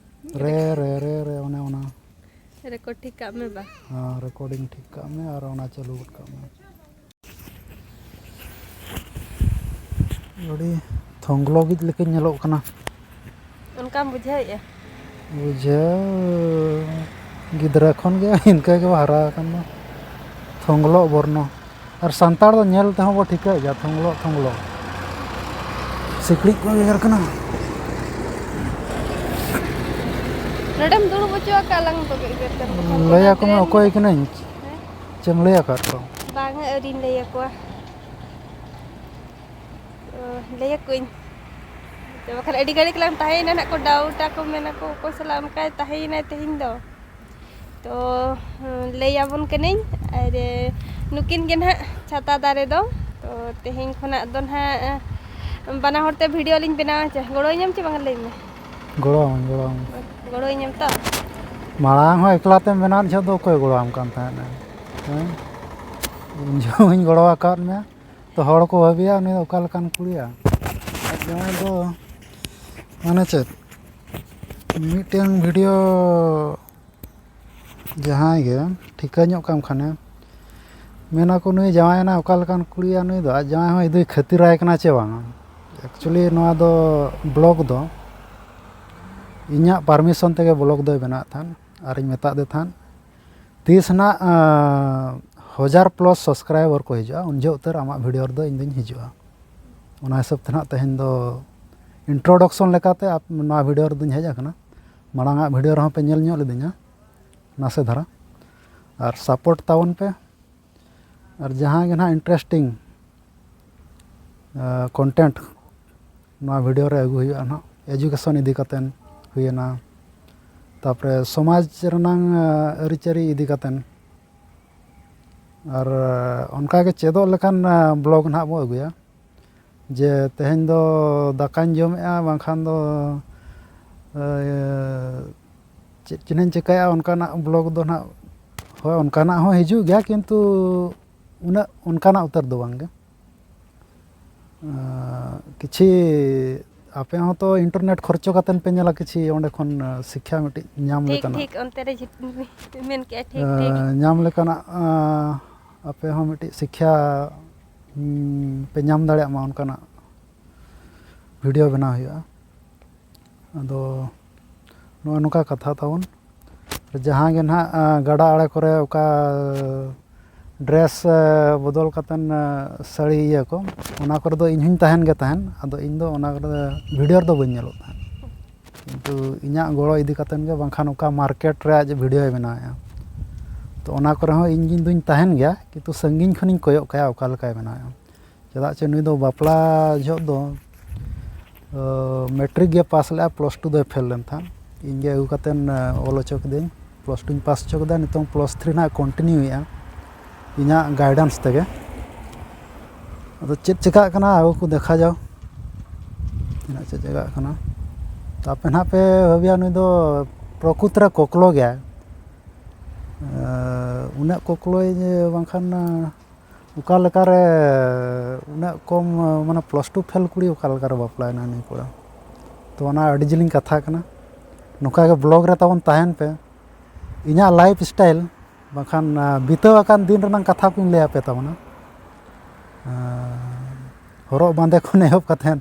ᱨᱮ, ᱨᱮ, ᱨᱮ, ᱨᱮ, ᱚᱱᱮ ᱚᱱᱟ᱾ Record ᱴᱷᱤᱠ ᱠᱟᱜ ᱢᱮ ᱵᱟ᱾ ᱦᱮᱸ, recording ᱴᱷᱤᱠ ᱠᱟᱜ ᱢᱮ ᱟᱨ ᱚᱱᱟ ᱪᱟᱹᱞᱩ ᱜᱚᱫ ᱠᱟᱜ ᱢᱮ᱾ ᱟᱹᱰᱤ ᱛᱷᱚᱝᱜᱽᱞᱚ ᱜᱮ ᱞᱮᱠᱟᱧ ᱧᱮᱞᱚᱜ ᱠᱟᱱᱟ᱾ ᱚᱱᱠᱟᱢ ᱵᱩᱡᱷᱟᱹᱣᱮᱫᱼᱟ? ᱵᱩᱡᱷᱟᱹᱣ, ᱜᱤᱫᱽᱨᱟᱹ ᱠᱷᱚᱱ ᱜᱮ ᱤᱱᱠᱟᱹ ᱜᱮᱵᱚ ᱦᱟᱨᱟ ᱟᱠᱟᱱ ᱫᱚ, ᱛᱷᱚᱝᱜᱽᱞᱚᱜ ᱵᱚᱨᱱᱚ᱾ ᱟᱨ ᱥᱟᱱᱛᱟᱲ ᱫᱚ ᱧᱮᱞ ᱛᱮᱦᱚᱸ ᱵᱚ ᱴᱷᱤᱠᱟᱹᱭᱮᱫ ᱜᱮᱭᱟ, ᱛᱷᱚᱝᱜᱽᱞᱚᱜ, ᱛᱷᱚᱝᱜᱽᱞᱚᱜ᱾ ᱥᱤᱠᱲᱤᱡ ᱠᱚ ᱜᱮᱜᱮᱨ ᱠᱟᱱᱟ᱾ ᱱᱚᱰᱮᱢ ᱫᱩᱲᱩᱵ ᱦᱚᱪᱚ ᱟᱠᱟᱫ ᱞᱟᱝ ᱫᱚ ᱜᱮᱜᱮᱨ ᱠᱟᱱᱟ ᱠᱚ᱾ ᱞᱟᱹᱭ ᱟᱠᱚ ᱢᱮ, ᱚᱠᱚᱭ ᱠᱟᱹᱱᱟᱹᱧ? ᱦᱮᱸ? ᱪᱮᱫ ᱮᱢ ᱞᱟᱹᱭ ᱟᱠᱟᱫ ᱠᱚᱣᱟ? ᱵᱟᱝᱟ, ᱟᱹᱣᱨᱤᱧ ᱞᱟᱹᱭ ᱟᱠᱚᱣᱟ᱾ ᱚ, ᱞᱟᱹᱭ ᱟᱠᱚᱣᱟᱹᱧ᱾ ᱛᱚ ᱵᱟᱠᱷᱟᱱ ᱟᱹᱰᱤ ᱜᱷᱟᱹᱲᱤᱡ ᱞᱟᱝ ᱛᱟᱦᱮᱸᱭᱮᱱᱟ ᱱᱟᱜ ᱠᱚ, ᱰᱟᱣᱩᱴ ᱟᱠᱚ, ᱢᱮᱱᱟᱠᱚ, "ᱚᱠᱚᱭ ᱥᱟᱞᱟᱜ ᱚᱱᱠᱟᱭ ᱛᱟᱦᱮᱸᱭᱮᱱᱟᱭ ᱛᱮᱦᱮᱧ ᱫᱚ?" ᱛᱚ, ᱞᱟᱹᱭ ᱟᱵᱚᱱ ᱠᱟᱹᱱᱟᱹᱧ, ᱟᱨ ᱱᱩᱠᱤᱱ ᱜᱮ ᱱᱟᱦᱟᱜ ᱪᱷᱟᱛᱟ ᱫᱟᱨᱮ ᱫᱚ᱾ ᱛᱚ, ᱛᱮᱦᱮᱧ ᱠᱷᱚᱱᱟᱜ ᱫᱚ ᱱᱟᱦᱟᱜ ᱵᱟᱱᱟ ᱦᱚᱲ ᱛᱮ ᱵᱷᱤᱰᱤᱭᱳ ᱞᱤᱧ ᱵᱮᱱᱟᱣᱟ᱾ ᱪᱮ, ᱜᱚᱲᱚᱣᱟᱹᱧᱟᱢ ᱪᱮ ᱵᱟᱝᱟ? ᱞᱟᱹᱭ ᱢᱮ᱾ ᱜᱚᱲᱚᱣᱟᱢᱟᱹᱧ, ᱜᱚᱲᱚᱣᱟᱢᱟᱹᱧ᱾ ᱜᱚᱲᱚᱣᱟᱹᱧᱟᱢ ᱛᱚ? ᱢᱟᱲᱟᱝ ᱦᱚᱸ ᱮᱠᱞᱟ ᱛᱮᱢ ᱵᱮᱱᱟᱣ ᱡᱚᱦᱚᱜ ᱫᱚ ᱚᱠᱚᱭ ᱜᱚᱲᱚᱣᱟᱢ ᱠᱟᱱ ᱛᱟᱦᱮᱸᱫ? ᱦᱮᱸ? ᱩᱱ ᱡᱚᱦᱚᱜ ᱤᱧ ᱜᱚᱲᱚ ᱟᱠᱟᱫ ᱢᱮᱭᱟ᱾ ᱛᱚ, ᱦᱚᱲ ᱠᱚ ᱵᱷᱟᱹᱵᱤᱭᱟ, "ᱱᱩᱭ ᱫᱚ ᱚᱠᱟ ᱞᱮᱠᱟᱱ ᱠᱩᱲᱤᱭᱟ?" ᱟᱡ ᱡᱟᱶᱟᱭ ᱫᱚ, ᱢᱟᱱᱮ ᱪᱮᱫ, ᱢᱤᱫᱴᱮᱱ ᱵᱷᱤᱰᱤᱭᱳ ᱡᱟᱦᱟᱸᱭ ᱜᱮ ᱴᱷᱤᱠᱟᱹ ᱧᱚᱜ ᱠᱟᱢ ᱠᱷᱟᱱᱮ, ᱢᱮᱱᱟᱠᱚ, "ᱱᱩᱭ ᱡᱟᱶᱟᱭᱮᱱᱟ, ᱚᱠᱟ ᱞᱮᱠᱟᱱ ᱠᱩᱲᱤᱭᱟ ᱱᱩᱭ ᱫᱚ?" ᱟᱡ ᱡᱟᱶᱟᱭ ᱦᱚᱸ ᱤᱫᱩᱭ ᱠᱷᱟᱹᱛᱤᱨᱟᱭ ᱠᱟᱱᱟ ᱪᱮ ᱵᱟᱝᱟ? Actually, ᱱᱚᱣᱟ ᱫᱚ ᱵᱞᱚᱜ ᱫᱚ ᱤᱧᱟᱹᱜ ᱯᱟᱨᱢᱤᱥᱚᱱ ᱛᱮᱜᱮ ᱵᱞᱚᱜ ᱫᱚᱭ ᱵᱮᱱᱟᱣᱮᱫ ᱛᱟᱦᱮᱸᱫ᱾ ᱟᱨᱤᱧ ᱢᱮᱛᱟᱫ ᱫᱮ ᱛᱟᱦᱮᱸᱫ, ᱛᱤᱥ ᱱᱟᱜ ᱦᱟᱡᱟᱨ ᱯᱞᱟᱥ ᱥᱟᱵᱥᱠᱨᱟᱭᱵᱟᱨ ᱠᱚ ᱦᱤᱡᱩᱜᱼᱟ, ᱩᱱ ᱡᱚᱦᱚᱜ ᱩᱛᱟᱹᱨ ᱟᱢᱟᱜ ᱵᱷᱤᱰᱤᱭᱳ ᱨᱮᱫᱚ ᱤᱧ ᱫᱚᱧ ᱦᱤᱡᱩᱜᱼᱟ᱾ ᱚᱱᱟ ᱦᱤᱥᱟᱹᱵ ᱛᱮ ᱱᱟᱜ ᱛᱮᱦᱮᱧ ᱫᱚ ᱤᱱᱴᱨᱳᱰᱟᱠᱥᱚᱱ ᱞᱮᱠᱟᱛᱮ ᱟᱯ- ᱱᱚᱣᱟ ᱵᱷᱤᱰᱤᱭᱳ ᱨᱮᱫᱚᱧ ᱦᱮᱡ ᱟᱠᱟᱱᱟ᱾ ᱢᱟᱲᱟᱝ ᱟᱜ ᱵᱷᱤᱰᱤᱭᱳ ᱨᱮᱦᱚᱸ ᱯᱮ ᱧᱮᱞ ᱧᱚᱜ ᱞᱤᱫᱤᱧᱟ ᱱᱟᱥᱮ ᱫᱷᱟᱨᱟ, ᱟᱨ ᱥᱟᱯᱳᱨᱴ ᱛᱟᱵᱚᱱ ᱯᱮ᱾ ᱟᱨ ᱡᱟᱦᱟᱸ ᱜᱮ ᱱᱟᱦᱟᱜ ᱤᱱᱴᱟᱨᱮᱥᱴᱤᱝ ᱠᱚᱱᱴᱮᱱᱴ ᱱᱚᱣᱟ ᱵᱷᱤᱰᱤᱭᱳ ᱨᱮ ᱟᱹᱜᱩ ᱦᱩᱭᱩᱜᱼᱟ ᱱᱟᱦᱟᱜ, ᱮᱡᱩᱠᱮᱥᱚᱱ ᱤᱫᱤ ᱠᱟᱛᱮᱫ ᱦᱩᱭᱮᱱᱟ, ᱛᱟᱨᱯᱚᱨᱮ ᱥᱚᱢᱟᱡᱽ ᱨᱮᱱᱟᱝ ᱟᱹᱨᱤᱪᱟᱹᱞᱤ ᱤᱫᱤ ᱠᱟᱛᱮᱫ, ᱟᱨ ᱚᱱᱠᱟᱜᱮ ᱪᱮᱫᱚᱜ ᱞᱮᱠᱟᱱ ᱵᱞᱚᱜ ᱱᱟᱦᱟᱜ ᱵᱚ ᱟᱹᱜᱩᱭᱟ᱾ ᱡᱮ ᱛᱮᱦᱮᱧ ᱫᱚ ᱫᱟᱠᱟᱧ ᱡᱚᱢᱮᱜᱼᱟ, ᱵᱟᱝᱠᱷᱟᱱ ᱫᱚ ᱪᱮᱫ ᱪᱤᱱᱦᱟᱹᱧ ᱪᱤᱠᱟᱹᱭᱟ, ᱚᱱᱠᱟᱱᱟᱜ ᱵᱞᱚᱜ ᱫᱚ ᱱᱟᱦᱟᱜ, ᱦᱳᱭ, ᱚᱱᱠᱟᱱᱟᱜ ᱦᱚᱸ ᱦᱤᱡᱩᱜ ᱜᱮᱭᱟ, ᱠᱤᱱᱛᱩ ᱩᱱᱟᱹᱜ ᱚᱱᱠᱟᱱᱟᱜ ᱩᱛᱟᱹᱨ ᱫᱚ ᱵᱟᱝ ᱜᱮ᱾ ᱠᱤᱪᱷᱤ ᱟᱯᱮ ᱦᱚᱸ ᱛᱚ ᱤᱱᱴᱟᱨᱱᱮᱴ ᱠᱷᱚᱨᱪᱚ ᱠᱟᱛᱮᱫ ᱯᱮ ᱧᱮᱞᱟ, ᱠᱤᱪᱷᱤ ᱚᱸᱰᱮ ᱠᱷᱚᱱ ᱥᱤᱠᱠᱷᱟ ᱢᱤᱫᱴᱤᱡ ᱧᱟᱢ ᱴᱷᱤᱠ ᱞᱮᱠᱟᱱᱟᱜ, ᱴᱷᱤᱠ, ᱚᱱᱛᱮ ᱨᱮ ᱡᱷᱤ- ᱢᱮᱱ ᱠᱮᱜᱼᱟ, ᱴᱷᱤᱠ ᱴᱷᱤᱠ᱾ ᱧᱟᱢ ᱞᱮᱠᱟᱱᱟᱜ ᱟᱯᱮ ᱦᱚᱸ ᱢᱤᱫᱴᱤᱡ ᱥᱤᱠᱠᱷᱟ ᱯᱮ ᱧᱟᱢ ᱫᱟᱲᱮᱭᱟᱜ ᱢᱟ, ᱚᱱᱠᱟᱱᱟᱜ ᱵᱷᱤᱰᱤᱭᱳ ᱵᱮᱱᱟᱣ ᱦᱩᱭᱩᱜᱼᱟ᱾ ᱟᱫᱚ ᱱᱚᱜᱼᱚ ᱱᱚᱝᱠᱟ ᱠᱟᱛᱷᱟ ᱛᱟᱵᱚᱱ᱾ ᱡᱟᱦᱟᱸ ᱜᱮ ᱱᱟᱦᱟᱜ ᱜᱟᱰᱟ ᱟᱲᱮ ᱠᱚᱨᱮ ᱚᱠᱟ ᱰᱨᱮᱥ ᱵᱚᱫᱚᱞ ᱠᱟᱛᱮᱱ ᱥᱟᱹᱲᱤ ᱤᱭᱟᱹ ᱠᱚ, ᱚᱱᱟ ᱠᱚᱨᱮ ᱫᱚ ᱤᱧ ᱦᱚᱸᱧ ᱛᱟᱦᱮᱱ ᱜᱮ ᱛᱟᱦᱮᱸᱫ᱾ ᱟᱫᱚ ᱤᱧ ᱫᱚ ᱚᱱᱟ ᱠᱚᱨᱮ ᱵᱷᱤᱰᱤᱭᱳ ᱨᱮᱫᱚ ᱵᱟᱹᱧ ᱧᱮᱞᱚᱜ ᱛᱟᱦᱮᱸᱫ, ᱠᱤᱱᱛᱩ ᱤᱧᱟᱹᱜ ᱜᱚᱲᱚ ᱤᱫᱤ ᱠᱟᱛᱮᱱ ᱜᱮ, ᱵᱟᱝᱠᱷᱟᱱ ᱚᱠᱟ ᱢᱟᱨᱠᱮᱴ ᱨᱮ ᱟᱡ ᱵᱷᱤᱰᱤᱭᱳᱭ ᱵᱮᱱᱟᱣᱮᱫᱼᱟ, ᱛᱚ ᱚᱱᱟ ᱠᱚᱨᱮ ᱦᱚᱸ ᱤᱧ ᱫᱩᱧ ᱛᱟᱦᱮᱱ ᱜᱮᱭᱟ, ᱠᱤᱱᱛᱩ ᱥᱟᱺᱜᱤᱧ ᱠᱷᱚᱱᱤᱧ ᱠᱚᱭᱚᱜ ᱠᱟᱭᱟ ᱚᱠᱟ ᱞᱮᱠᱟᱭ ᱵᱮᱱᱟᱣᱮᱫᱼᱟ᱾ ᱪᱮᱫᱟᱜ ᱪᱮ ᱱᱩᱭ ᱫᱚ ᱵᱟᱯᱞᱟ ᱡᱚᱦᱚᱜ ᱫᱚ ᱢᱮᱴᱨᱤᱠ ᱜᱮ ᱯᱟᱥ ᱞᱮᱫᱼᱟ, ᱯᱞᱟᱥ ᱴᱩ ᱫᱚᱭ ᱯᱷᱮᱞ ᱞᱮᱱ ᱛᱟᱦᱮᱸᱫ᱾ ᱤᱧ ᱜᱮ ᱟᱹᱜᱩ ᱠᱟᱛᱮᱫ ᱚᱞ ᱦᱚᱪᱚ ᱠᱤᱫᱟᱹᱧ, ᱯᱞᱟᱥ ᱴᱩᱧ ᱯᱟᱥ ᱦᱚᱪᱚ ᱠᱮᱫᱟ᱾ ᱱᱤᱛᱚᱝ ᱯᱞᱟᱥ ᱛᱷᱨᱤ ᱱᱟᱦᱟᱜ ᱠᱚᱱᱴᱤᱱᱤᱭᱩᱭᱮᱫᱼᱟ ᱤᱧᱟᱹᱜ ᱜᱟᱭᱰᱮᱱᱥ ᱛᱮᱜᱮ᱾ ᱟᱫᱚ ᱪᱮᱫ ᱪᱮᱠᱟᱜ ᱠᱟᱱᱟ, ᱟᱹᱜᱩ ᱠᱚ ᱫᱮᱠᱷᱟ ᱡᱟᱣ ᱛᱤᱱᱟᱹᱜ ᱪᱮᱫ ᱪᱮᱠᱟᱜ ᱠᱟᱱᱟ᱾ ᱛᱚ ᱟᱯᱮ ᱱᱟᱦᱟᱜ ᱯᱮ ᱵᱷᱟᱹᱵᱤᱭᱟ ᱱᱩᱭ ᱫᱚ ᱯᱨᱚᱠᱩᱛ ᱨᱮ ᱠᱚᱠᱞᱚ ᱜᱮᱭᱟᱭ, ᱩᱱᱟᱹᱜ ᱠᱚᱠᱞᱚᱭ ᱡᱮ ᱵᱟᱝᱠᱷᱟᱱ ᱚᱠᱟ ᱞᱮᱠᱟᱨᱮ ᱩᱱᱟᱹᱜ ᱠᱚᱢ, ᱢᱟᱱᱮ ᱯᱞᱟᱥ ᱴᱩ ᱯᱷᱮᱞ ᱠᱩᱲᱤ ᱚᱠᱟ ᱞᱮᱠᱟᱨᱮ ᱵᱟᱯᱞᱟᱭᱮᱱᱟ ᱱᱩᱭ ᱠᱚᱲᱟ? ᱛᱚ ᱚᱱᱟ ᱟᱹᱰᱤ ᱡᱤᱞᱤᱧ ᱠᱟᱛᱷᱟ ᱠᱟᱱᱟ᱾ ᱱᱚᱝᱠᱟ ᱜᱮ ᱵᱞᱚᱜ ᱨᱮ ᱛᱟᱵᱚᱱ ᱛᱟᱦᱮᱱ ᱯᱮ᱾ ᱤᱧᱟᱹᱜ ᱞᱟᱭᱤᱯᱷ ᱥᱴᱟᱭᱤᱞ ᱵᱟᱝᱠᱷᱟᱱ ᱵᱤᱛᱟᱹᱣ ᱟᱠᱟᱱ ᱫᱤᱱ ᱨᱮᱱᱟᱝ ᱠᱟᱛᱷᱟ ᱠᱚᱧ ᱞᱟᱹᱭ ᱟᱯᱮ ᱛᱟᱵᱚᱱᱟ᱾ ᱦᱚᱨᱚᱜ ᱵᱟᱸᱫᱮ ᱠᱷᱚᱱ ᱮᱦᱚᱵ ᱠᱟᱛᱮᱫ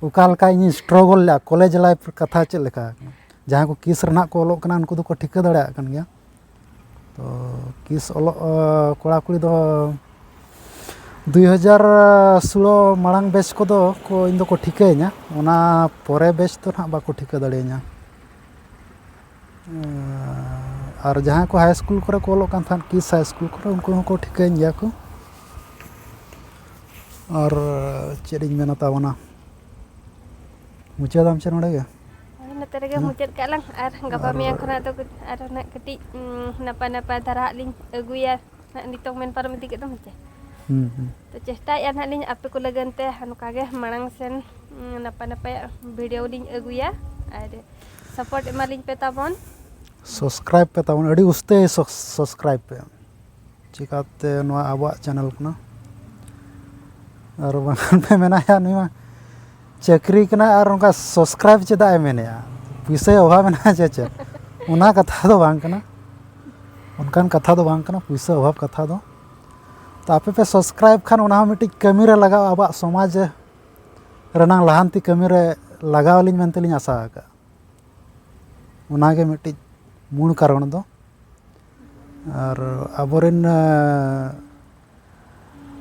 ᱚᱠᱟ ᱞᱮᱠᱟ ᱤᱧᱤᱧ struggle ᱞᱮᱫᱼᱟ, ᱠᱚᱞᱮᱡᱽ life ᱠᱟᱛᱷᱟ ᱪᱮᱫ ᱞᱮᱠᱟ᱾ ᱡᱟᱦᱟᱸᱭ ᱠᱚ ᱠᱤᱥ ᱨᱮᱱᱟᱜ ᱠᱚ ᱚᱞᱚᱜ ᱠᱟᱱᱟ, ᱩᱱᱠᱩ ᱫᱚᱠᱚ ᱴᱷᱤᱠᱟᱹ ᱫᱟᱲᱮᱭᱟᱜ ᱠᱟᱱ ᱜᱮᱭᱟ᱾ ᱛᱚ ᱠᱤᱥ ᱚᱞᱚᱜ, ᱟᱸ, ᱠᱚᱲᱟ ᱠᱩᱲᱤ ᱫᱚ ᱫᱩᱭ ᱦᱟᱡᱟᱨ ᱥᱳᱞᱳ ᱢᱟᱲᱟᱝ batch ᱠᱚᱫᱚ ᱠᱚ, ᱤᱧ ᱫᱚᱠᱚ ᱴᱷᱤᱠᱟᱹᱭᱤᱧᱟ, ᱚᱱᱟ ᱯᱚᱨᱮ batch ᱫᱚ ᱱᱟᱦᱟᱜ ᱵᱟᱠᱚ ᱴᱷᱤᱠᱟᱹ ᱫᱟᱲᱮᱭᱟᱹᱧᱟ᱾ ᱟᱨ ᱡᱟᱦᱟᱸᱭ ᱠᱚ high school ᱠᱚᱨᱮ ᱠᱚ ᱚᱞᱚᱜ ᱠᱟᱱ ᱛᱟᱦᱮᱸᱫ, ᱠᱤᱥ high school ᱠᱚᱨᱮ, ᱩᱱᱠᱩ ᱦᱚᱸᱠᱚ ᱴᱷᱤᱠᱟᱹᱭᱤᱧ ᱜᱮᱭᱟ ᱠᱚ᱾ ᱟᱨ ᱪᱮᱫ ᱤᱧ ᱢᱮᱱᱟ ᱛᱟᱵᱚᱱᱟ, ᱢᱩᱪᱟᱹᱫᱟᱢ ᱪᱮ ᱱᱚᱰᱮ ᱜᱮ? ᱦᱳᱭ, ᱱᱚᱛᱮ ᱨᱮᱜᱮ ᱦᱮᱸ᱾ ᱢᱩᱪᱟᱹᱫ ᱠᱟᱜ ᱞᱟᱝ, ᱟᱨ ᱜᱟᱯᱟ ᱟᱨ ᱢᱮᱭᱟᱝ ᱠᱷᱚᱱᱟᱜ ᱫᱚ ᱟᱨᱦᱚᱸ ᱱᱟᱜ ᱠᱟᱹᱴᱤᱡ, ᱩᱸ, ᱱᱟᱯᱟᱭ ᱱᱟᱯᱟᱭ ᱫᱷᱟᱨᱟ ᱦᱟᱸᱜ ᱞᱤᱧ ᱟᱹᱜᱩᱭᱟ᱾ ᱱᱟᱜ ᱱᱤᱛᱚᱝ ᱢᱮᱱ ᱯᱟᱨᱚᱢ ᱤᱫᱤ ᱠᱮᱫ ᱫᱚ ᱢᱩᱪᱟᱹᱫ᱾ ᱦᱩᱸ, ᱦᱩᱸ᱾ ᱛᱚ ᱪᱮᱥᱴᱟᱭᱮᱫᱼᱟ ᱱᱟᱜ ᱞᱤᱧ ᱟᱯᱮ ᱠᱚ ᱞᱟᱹᱜᱤᱫ ᱛᱮ ᱱᱚᱝᱠᱟ ᱜᱮ ᱢᱟᱲᱟᱝ ᱥᱮᱱ, ᱩᱸ, ᱱᱟᱯᱟᱭ ᱱᱟᱯᱟᱭᱟᱜ video ᱞᱤᱧ ᱟᱹᱜᱩᱭᱟ, ᱟᱨ support ᱮᱢᱟᱞᱤᱧ ᱯᱮ ᱛᱟᱵᱚᱱ᱾ Subscribe ᱯᱮ ᱛᱟᱵᱚᱱ, ᱟᱹᱰᱤ ᱩᱥᱛᱟᱹᱭ ᱥᱚ-, subscribe ᱯᱮ᱾ ᱪᱤᱠᱟᱹᱛᱮ ᱱᱚᱣᱟ ᱟᱵᱚᱣᱟᱜ channel ᱠᱟᱱᱟ᱾ ᱟᱨ ᱵᱟᱝᱠᱷᱟᱱ ᱯᱮ ᱢᱮᱱᱟ, "ᱭᱟ, ᱱᱩᱭ ᱢᱟ ᱪᱟᱹᱠᱨᱤ ᱠᱟᱱᱟᱭ ᱟᱨ ᱚᱱᱠᱟ subscribe ᱪᱮᱫᱟᱜ ᱮ ᱢᱮᱱᱮᱜᱼᱟ? ᱯᱩᱭᱥᱟᱹ ᱚᱵᱷᱟᱵᱽ ᱢᱮᱱᱟᱜᱼᱟ ᱪᱮ ᱪᱮᱫ?" ᱚᱱᱟ ᱠᱟᱛᱷᱟ ᱫᱚ ᱵᱟᱝ ᱠᱟᱱᱟ, ᱚᱱᱠᱟᱱ ᱠᱟᱛᱷᱟ ᱫᱚ ᱵᱟᱝ ᱠᱟᱱᱟ, ᱯᱩᱭᱥᱟᱹ ᱚᱵᱷᱟᱵᱽ ᱠᱟᱛᱷᱟ ᱫᱚ᱾ ᱛᱚ ᱟᱯᱮ ᱯᱮ subscribe ᱠᱷᱟᱱ ᱚᱱᱟ ᱦᱚᱸ ᱢᱤᱫᱴᱤᱡ ᱠᱟᱹᱢᱤ ᱨᱮ ᱞᱟᱜᱟᱜᱼᱟ, ᱟᱵᱚᱣᱟᱜ ᱥᱚᱢᱟᱡᱽ ᱨᱮᱱᱟᱝ ᱞᱟᱦᱟᱱᱛᱤ ᱠᱟᱹᱢᱤ ᱨᱮ ᱞᱟᱜᱟᱣ ᱟᱹᱞᱤᱧ ᱢᱮᱱᱛᱮ ᱞᱤᱧ ᱟᱥᱟ ᱟᱠᱟᱫᱼᱟ᱾ ᱚᱱᱟᱜᱮ ᱢᱤᱫᱴᱤᱡ ᱢᱩᱞ ᱠᱟᱨᱚᱱ ᱫᱚ᱾ ᱟᱨ ᱟᱵᱚᱨᱮᱱ, ᱟᱸ,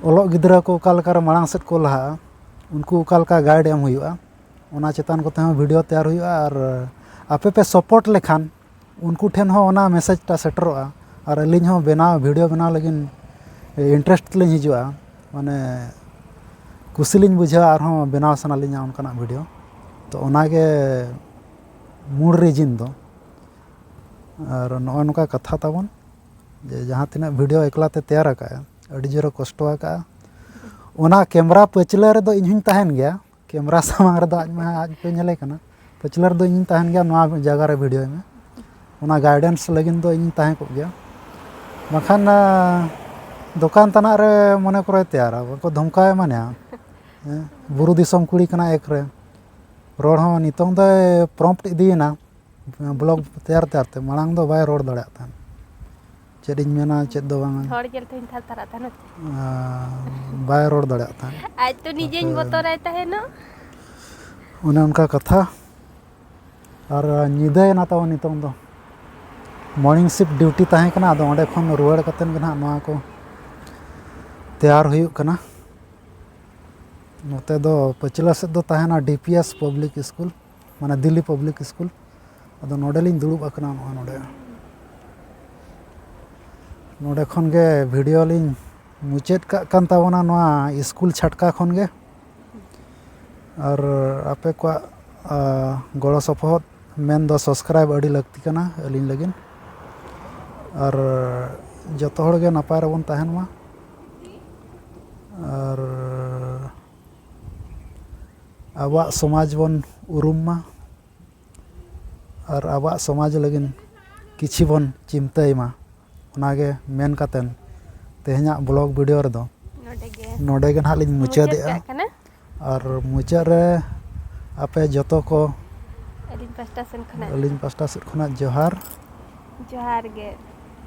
ᱚᱞᱚᱜ ᱜᱤᱫᱽᱨᱟᱹ ᱠᱚ ᱚᱠᱟ ᱞᱮᱠᱟᱨᱮ ᱢᱟᱲᱟᱝ ᱥᱮᱫ ᱠᱚ ᱞᱟᱦᱟᱜᱼᱟ, ᱩᱱᱠᱩ ᱚᱠᱟ ᱞᱮᱠᱟ guide ᱮᱢ ᱦᱩᱭᱩᱜᱼᱟ, ᱚᱱᱟ ᱪᱮᱛᱟᱱ ᱠᱚᱛᱮ ᱦᱚᱸ video ᱛᱮᱭᱟᱨ ᱦᱩᱭᱩᱜᱼᱟ᱾ ᱟᱨ ᱟᱯᱮ ᱯᱮ support ᱞᱮᱠᱷᱟᱱ ᱩᱱᱠᱩ ᱴᱷᱮᱱ ᱦᱚᱸ ᱚᱱᱟ message ᱴᱟ ᱥᱮᱴᱮᱨᱚᱜᱼᱟ᱾ ᱟᱨ ᱟᱹᱞᱤᱧ ᱦᱚᱸ ᱵᱮᱱᱟᱣ, video ᱵᱮᱱᱟᱣ ᱞᱟᱹᱜᱤᱫ interest ᱞᱤᱧ ᱦᱤᱡᱩᱜᱼᱟ, ᱢᱟᱱᱮ ᱠᱩᱥᱤ ᱞᱤᱧ ᱵᱩᱡᱷᱟᱹᱣᱟ, ᱟᱨᱦᱚᱸ ᱵᱮᱱᱟᱣ ᱥᱟᱱᱟ ᱞᱤᱧᱟ ᱚᱱᱠᱟᱱᱟᱜ video᱾ ᱛᱚ ᱚᱱᱟᱜᱮ ᱢᱩᱞ reason ᱫᱚ᱾ ᱟᱨ ᱱᱚᱜᱼᱚᱭ ᱱᱚᱝᱠᱟ ᱠᱟᱛᱷᱟ ᱛᱟᱵᱚᱱ, ᱡᱮ ᱡᱟᱦᱟᱸ ᱛᱤᱱᱟᱹᱜ video ᱮᱠᱞᱟ ᱛᱮ ᱛᱮᱭᱟᱨ ᱟᱠᱟᱫᱼᱟ, ᱟᱹᱰᱤ ᱡᱳᱨᱮ ᱠᱚᱥᱴᱚ ᱟᱠᱟᱫᱼᱟ᱾ ᱚᱱᱟ camera ᱯᱟᱹᱪᱷᱞᱟᱹ ᱨᱮᱫᱚ ᱤᱧ ᱦᱚᱸᱧ ᱛᱟᱦᱮᱱ ᱜᱮᱭᱟ, camera ᱥᱟᱢᱟᱝ ᱨᱮᱫᱚ ᱟᱡ ᱢᱟ ᱟᱡ ᱯᱮ ᱧᱮᱞᱮ ᱠᱟᱱᱟ, ᱯᱟᱹᱪᱷᱞᱟᱹ ᱨᱮᱫᱚ ᱤᱧᱤᱧ ᱛᱟᱦᱮᱱ ᱜᱮᱭᱟ, ᱱᱚᱣᱟ ᱡᱟᱭᱜᱟ ᱨᱮ videoᱭ ᱢᱮ, ᱚᱱᱟ guidance ᱞᱟᱹᱜᱤᱫ ᱫᱚ ᱤᱧᱤᱧ ᱛᱟᱦᱮᱸ ᱠᱚᱜ ᱜᱮᱭᱟ᱾ ᱵᱟᱠᱷᱟᱱ, ᱟᱸ, ᱫᱚᱠᱟᱱ ᱛᱟᱱᱟᱜ ᱨᱮ ᱢᱚᱱᱮ ᱠᱚᱨᱚᱭ ᱛᱮᱭᱟᱨᱟ, ᱵᱟᱠᱚ ᱫᱷᱚᱢᱠᱟᱣ ᱮᱢᱟᱱᱮᱭᱟ᱾ ᱦᱮᱸ, ᱵᱩᱨᱩ ᱫᱤᱥᱚᱢ ᱠᱩᱲᱤ ᱠᱟᱱᱟ ᱮᱠ ᱨᱮ, ᱨᱚᱲ ᱦᱚᱸ ᱱᱤᱛᱚᱝ ᱫᱚᱭ prompt ᱤᱫᱤᱭᱮᱱᱟ᱾ Vlog ᱛᱮᱭᱟᱨ ᱛᱮᱭᱟᱨ ᱛᱮ ᱢᱟᱲᱟᱝ ᱫᱚ ᱵᱟᱭ ᱨᱚᱲ ᱫᱟᱲᱮᱭᱟᱜ ᱛᱟᱦᱮᱸᱫ, ᱪᱮᱫ ᱤᱧ ᱢᱮᱱᱟ ᱪᱮᱫ ᱫᱚ ᱵᱟᱝᱟ᱾ ᱦᱚᱲ ᱧᱮᱞ ᱛᱮᱦᱚᱧ ᱛᱷᱟᱨ ᱛᱷᱟᱨᱟᱜ ᱛᱟᱦᱮᱱᱟ᱾ ᱟᱨ ᱵᱟᱭ ᱨᱚᱲ ᱫᱟᱲᱮᱭᱟᱜ ᱛᱟᱦᱮᱸᱫ᱾ ᱟᱡ ᱛᱚ ᱱᱤᱡᱮᱧ ᱛᱟᱨᱯᱚᱨ ᱵᱚᱛᱚᱨᱟᱭ ᱛᱟᱦᱮᱱᱚᱜ᱾ ᱚᱱᱮ ᱚᱱᱠᱟ ᱠᱟᱛᱷᱟ᱾ ᱟᱨ ᱧᱤᱫᱟᱹᱭᱮᱱᱟ ᱛᱟᱵᱚᱱ ᱱᱤᱛᱚᱝ ᱫᱚ᱾ ᱢᱚᱨᱱᱤᱝ ᱥᱤᱯᱴ ᱰᱤᱭᱩᱴᱤ ᱛᱟᱦᱮᱸ ᱠᱟᱱᱟ, ᱟᱫᱚ ᱚᱸᱰᱮ ᱠᱷᱚᱱ ᱨᱩᱣᱟᱹᱲ ᱠᱟᱛᱮᱫ ᱜᱮ ᱱᱟᱦᱟᱜ ᱱᱚᱣᱟ ᱠᱚ ᱛᱮᱭᱟᱨ ᱦᱩᱭᱩᱜ ᱠᱟᱱᱟ᱾ ᱱᱚᱛᱮ ᱫᱚ ᱯᱟᱹᱪᱷᱞᱟᱹ ᱥᱮᱫ ᱫᱚ ᱛᱟᱦᱮᱱᱟ D P S public school, ᱢᱟᱱᱮ ᱫᱤᱞᱞᱤ ᱯᱟᱵᱽᱞᱤᱠ ᱥᱠᱩᱞ᱾ ᱟᱫᱚ ᱱᱚᱰᱮᱞᱤᱧ ᱫᱩᱲᱩᱵ ᱟᱠᱟᱱᱟ, ᱱᱚᱜᱼᱚᱭ ᱱᱚᱰᱮ᱾ ᱱᱚᱰᱮ ᱠᱷᱚᱱ ᱜᱮ ᱵᱷᱤᱰᱤᱭᱳ ᱞᱤᱧ ᱢᱩᱪᱟᱹᱫ ᱠᱟᱜ ᱠᱟᱱ ᱛᱟᱵᱚᱱᱟ, ᱱᱚᱣᱟ ᱥᱠᱩᱞ ᱪᱷᱟᱴᱠᱟ ᱠᱷᱚᱱ ᱜᱮ᱾ ᱟᱨ ᱟᱯᱮ ᱠᱚᱣᱟᱜ, ᱟ, ᱜᱚᱲᱚ ᱥᱚᱯᱚᱦᱚᱫ ᱢᱮᱱ ᱫᱚ ᱥᱟᱵᱥᱠᱨᱟᱭᱤᱵ ᱟᱹᱰᱤ ᱞᱟᱹᱠᱛᱤ ᱠᱟᱱᱟ ᱟᱹᱞᱤᱧ ᱞᱟᱹᱜᱤᱫ᱾ ᱟᱨ ᱡᱚᱛᱚ ᱦᱚᱲ ᱜᱮ ᱱᱟᱯᱟᱭ ᱨᱮᱵᱚᱱ ᱛᱟᱦᱮᱱ ᱢᱟ᱾ ᱟᱨ ᱟᱵᱚᱣᱟᱜ ᱥᱚᱢᱟᱡᱽ ᱵᱚᱱ ᱩᱨᱩᱢ ᱢᱟ᱾ ᱟᱨ ᱟᱵᱚᱣᱟᱜ ᱥᱚᱢᱟᱡᱽ ᱞᱟᱹᱜᱤᱫ ᱠᱤᱪᱷᱤ ᱵᱚᱱ ᱪᱤᱱᱛᱟᱹᱭ ᱢᱟ᱾ ᱚᱱᱟᱜᱮ ᱢᱮᱱ ᱠᱟᱛᱮᱱ ᱛᱮᱦᱮᱧᱟᱜ ᱵᱞᱚᱜ ᱵᱷᱤᱰᱤᱭᱳ ᱨᱮᱫᱚ ᱢᱩᱪᱟᱹᱫ ᱜᱮ ᱱᱚᱰᱮ ᱜᱮ ᱱᱟᱦᱟᱜ ᱞᱤᱧ ᱢᱩᱪᱟᱹᱫ ᱢᱩᱪᱟᱹᱫᱮᱜᱼᱟ᱾ ᱠᱟᱜ ᱠᱟᱱᱟ᱾ ᱟᱨ ᱢᱩᱪᱟᱹᱫ ᱨᱮ ᱟᱯᱮ ᱡᱚᱛᱚ ᱠᱚ ᱟᱹᱞᱤᱧ ᱯᱟᱥᱴᱟ ᱥᱮᱱ ᱠᱷᱚᱱᱟᱜ ᱟᱹᱞᱤᱧ ᱯᱟᱥᱴᱟ ᱥᱮᱫ ᱠᱷᱚᱱᱟᱜ ᱡᱚᱦᱟᱨ᱾ ᱡᱚᱦᱟᱨ ᱜᱮ᱾